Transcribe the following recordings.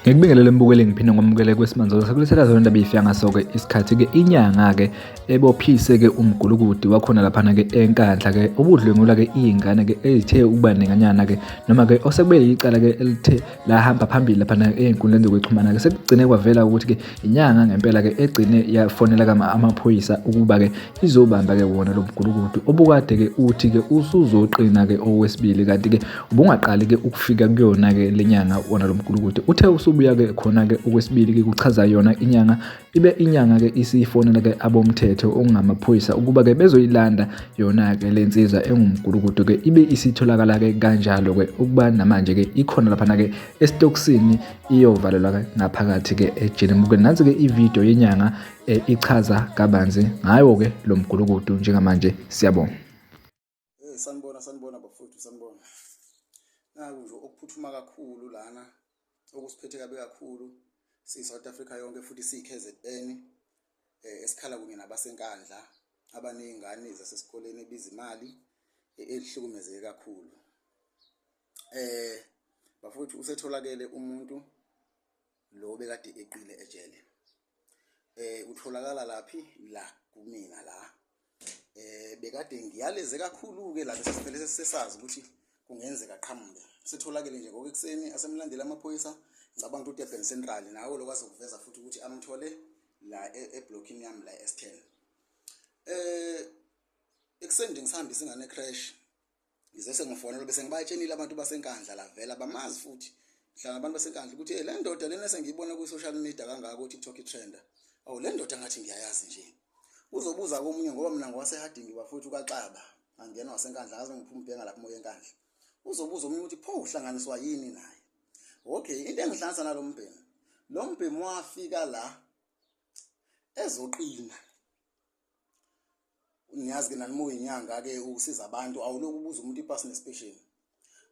Ngikubingelele mbukeli ngiphinde ngomukele kwesimanzozo sakulethela zona indaba ifika ngaso-ke isikhathi-ke inyanga-ke ebophise-ke umgulukudi wakhona laphana-ke eNkandla-ke obudlwengula-ke iy'ngane-ke ezithe ukuba ninganyana-ke noma-ke osekube yicala-ke elithe lahamba phambili laphana ey'nkundleni zokuxhumana-ke sekugcine kwavela ukuthi-ke inyanga ngempela-ke egcine yafonela amaphoyisa ukuba-ke izobamba-ke wona lo mgulukudu obukade-ke uthi-ke usuzoqina-ke okwesibili kanti-ke ubungaqali-ke ukufika kuyona-ke le nyanga wona lo mgulukudu uthe usubuya-ke khona-ke okwesibili-ke kuchaza yona inyanga Ibe inyanga-ke isiyifonela-ke abomthetho okungamaphoyisa ukuba-ke bezoyilanda yona-ke le nsizwa engumgulukudu-ke ibe isitholakala-ke kanjalo-ke ukuba namanje-ke ikhona laphana-ke esitokisini iyovalelwa-ke ngaphakathi-ke ejele. Mbukeli nansi-ke ividiyo yenyanga eh, ichaza kabanzi ngayo-ke lo mgulukudu njengamanje siyabonga. Hey sanibona sanibona bafowethu sanibona. Naku nje okuphuthuma kakhulu lana okusiphethe kabi kakhulu siyi South Africa yonke futhi siyi KZN eh esikhala kunye nabasenkandla abanezingane zasesikoleni ebiza imali eh, elihlukumezeke kakhulu. Eh bafowethu usetholakele umuntu lo bekade eqile ejele. Eh utholakala laphi la kumina la eh bekade ngiyaleze kakhulu ke la bese sesazi ukuthi kungenzeka qhamuke sitholakele nje ngoku ekuseni asemlandela amaphoyisa ngicabanga ukuthi uDurban Central nawo lokwazi ukuveza futhi ukuthi amthole la e-, eblockini yami la S10 eh ekuseni nje ngisahambisa ingane crash ngize sengifonela bese ngibatshenile abantu basenkandla la vela bamazi futhi hlala abantu basenkandla ukuthi hey le ndoda lena sengiyibona ku social media kangaka ku TikTok itrender awu le ndoda ngathi ngiyayazi nje uzobuza komunye ngoba mina ngowaseharding bafuthi ukaxaba angena wasenkandla ngaze ngiphuma ubhenga lapha moya enkandla uzobuza omunye ukuthi pho uhlanganiswa yini naye okay into engihlanganisa nalo mbhemu lo mbhemu wafika la ezoqina niyazi ke nani muyinyanga ke ukusiza abantu awuloku ubuza umuntu ipasi nesipesheni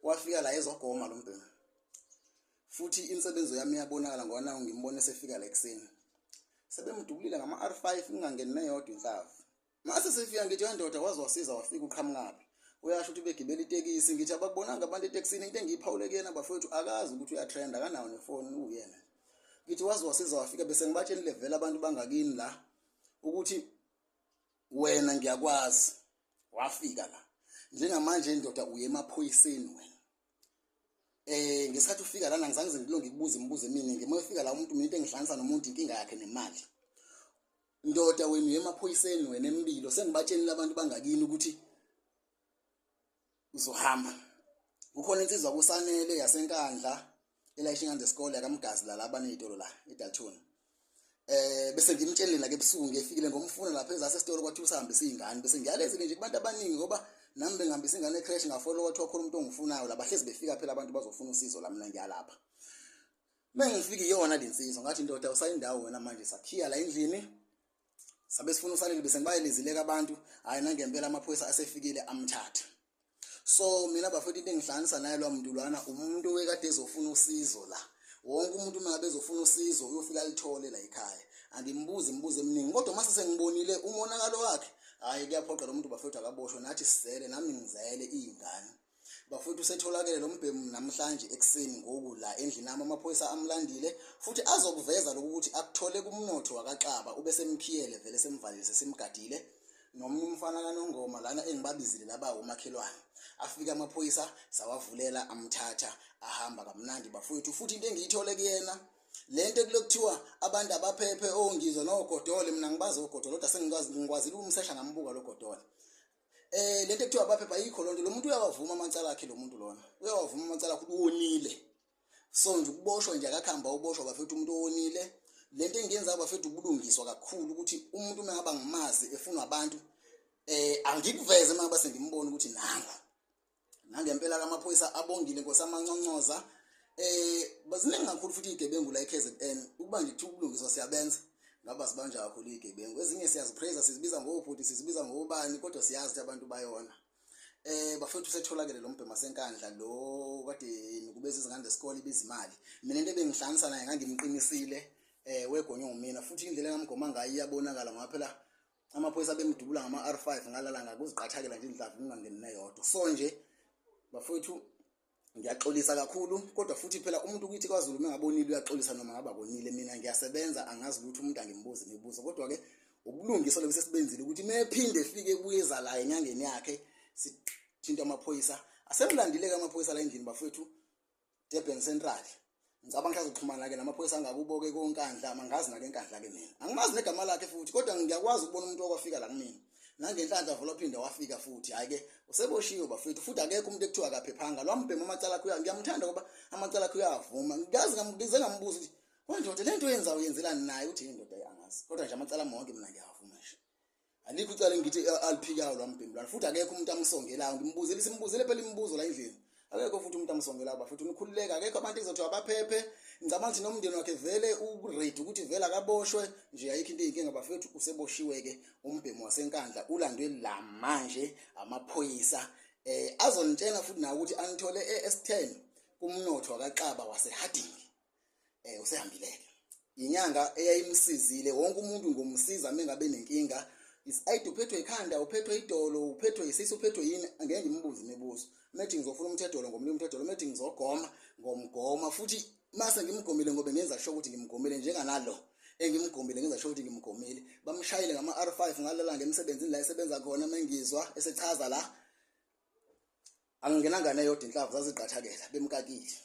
wafika la ezogoma lo mbhemu futhi insebenzo yami iyabonakala ngoba nawo ngimbone sefika la ekuseni sebemdubulile ngama-R5 kungangeni neyodwa inhlavu mase sefika ngithi ndoda waze wasiza wafika uqhamukaphi uyasho ukuthi begibela itekisi ngithi abakubonanga abantu etekisini into engiyiphawule kuyena bafowethu akazi ukuthi uyatrend akanawo nefoni uyena ngithi waze wasiza wafika bese ngibatshenile vele abantu bangakini la ukuthi wena ngiyakwazi wafika la njengamanje indoda uye emaphoyiseni wena eh ngesikhathi ufika lana ngizange ngilonge ngikubuza imibuzo eminingi uma ufika la umuntu mina into engihlanganisa nomuntu inkinga yakhe nemali ndoda wena uye emaphoyiseni wena empilo sengibatshenile abantu bangakini ukuthi uzohamba kukhona insizwa kusanele yasenkandla elayisha ingane zesikole yakamgazi la labanezitolo la eDalton eh bese ngimtshelile la ke ebusuku ngefikile ngomfuna lapha ezase esitolo kwathi usahambisa izingane bese ngiyalezile nje kubantu abaningi ngoba nami bengihambisa ingane ecrash ngafollow kwathiwa khona umuntu ongifunayo la bahlezi befika phela abantu bazofuna usizo la mina ngiyalapha mengifika iyona lensizwa ngathi ndoda usayindawo wena manje sakhiya la endlini sabe sifuna usanele bese ngibayelezile abantu hayi nangempela amaphoyisa asefikile amthatha so mina bafethu into engihlanganisa naye lwa muntu lwana umuntu wekade ezofuna usizo la wonke umuntu uma ngabe ezofuna usizo uyofika alithole la ekhaya angimbuzi imibuzo eminingi kodwa uma sesengibonile umonakalo wakhe hhayi kuyaphoqa lo muntu bafethu akaboshwe nathi sizele nami ngizele iy'ngane Bafowethu usetholakele lo mbhemu namhlanje ekuseni ngoku la endlini yami amaphoyisa amlandile futhi azokuveza lokhu ukuthi akuthole kumnotho wakaXaba ubesemkhiyele vele semvalile sesimgadile nomunye umfana kaNongoma lana engibabizile laba umakhelwane afika amaphoyisa sawavulela amthatha ahamba kamnandi bafowethu futhi into engiyithole kuyena lento kulokuthiwa abantu abaphephe ongizwa nogodole mina ngibazi ogodole kodwa sengikwazi ngikwazile ukumsesha ngambuka lo godole eh lento ekuthiwa abaphepha ayikho lonto lo muntu uyawavuma amacala akhe lo muntu lona uyawavuma amacala akhe uwonile so nje ukuboshwa nje akakuhamba uboshwa bafethu umuntu owonile lento engiyenza bafethu ubulungiswa kakhulu ukuthi umuntu uma ngaba ngimazi efunwa abantu eh angikuveze uma ngaba sengimbona ukuthi nangu nangempela kamaphoyisa abongile nkosi amanconcoza eh baziningi kakhulu futhi igebengu la eKZN ukuba nje kuthiwa ubulungiswa siyabenza ngaba sibanja kakhulu igebengu ezinye siyazipraise sizibiza ngobhuti sizibiza ngobani kodwa siyazi ukuthi abantu bayona Bafethu setholakele lo mbhema senkandla lo kade nukubeza izingane zesikole ibiza imali. Mina into ebengihlanganisa naye ngangimqinisile wegonywa ngumina futhi indlela engamgoma ngayo iyabonakala ngoba phela amaphoyisa abemdubula ngama-R5 ngalala ngakuziqathakela nje inhlamvu kungangeni neyodwa. So nje bafethu ngiyaxolisa kakhulu kodwa futhi phela umuntu kuyithi kwaZulu mengabonile uyaxolisa noma ngabe akonile. Mina ngiyasebenza angazi lutho umuntu angimbuzi imibuzo kodwa ke ubulungiswa lobu sesibenzile ukuthi mephinde efike ebuyeza la enyangeni yakhe sithinta amaphoyisa asemlandile ke amaphoyisa la endlini bafethu Durban Central. Ngicabanga ukuthi azoxhumana ke namaphoyisa angakubo ke konkandla mangazi nake enkandla ke mina angimazi negama lakhe futhi kodwa ngiyakwazi ukubona umuntu okwafika la kumina nangenhlanhla vele waphinde wafika futhi hayi ke useboshiwe bafethu futhi akekho umuntu ekuthiwa akaphephanga lwambhema amacala akhe ngiyamthanda ngoba amacala akhe uyavuma ngazi ngize ngambuza ukuthi wendoda le nto oyenzayo uyenzelani naye uthi indoda angazi kodwa nje amacala ami wonke mina ngiyavuma nje alikho icala engithi aliphikayo lwambhemu lwana futhi akekho umuntu amsongelayo ngimbuzele simbuzele phela imibuzo la endlini akekho futhi umuntu amsongelayo bafuthi unikhululeka akekho abantu ekuzothiwa abaphephe ngicabanga ukuthi nomndeni wakhe vele uready ukuthi vele akaboshwe nje ayikho into eyinkinga bafethu useboshiwe-ke umbhemu wasenkandla ulandwe la manje amaphoyisa azonitshela futhi nawo ukuthi anithole e-S10 kumnotho wakaXaba waseHarding. Usehambileke inyanga eyayimsizile wonke umuntu ngomsiza mengabe nenkinga is either uphethwe ikhanda uphethwe idolo uphethwe isisu uphethwe yini angeke ngimbuze imibuzo methi ngizofuna umthedolo ngomlimi umthedolo methi ngizogoma ngomgoma futhi mase ngimgomile ngobe ngenza sure ukuthi ngimgomile njenganalo engimgomile ngenza sure ukuthi ngimgomile bamshayile ngama R5 ngalala ngemsebenzini la esebenza khona mengizwa esechaza la angingenanga neyodwa inhlamvu zaziqathakela bemkakile.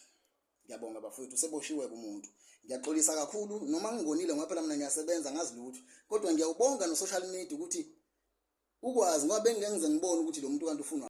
Ngiyabonga bafowethu useboshiwe kumuntu. Ngiyaxolisa kakhulu noma ngingonile ngoba phela mina ngiyasebenza ngazi lutho kodwa ngiyawubonga no social media ukuthi ukwazi ngoba bengeke ngize ngibone ukuthi lo muntu kanti ufunwa.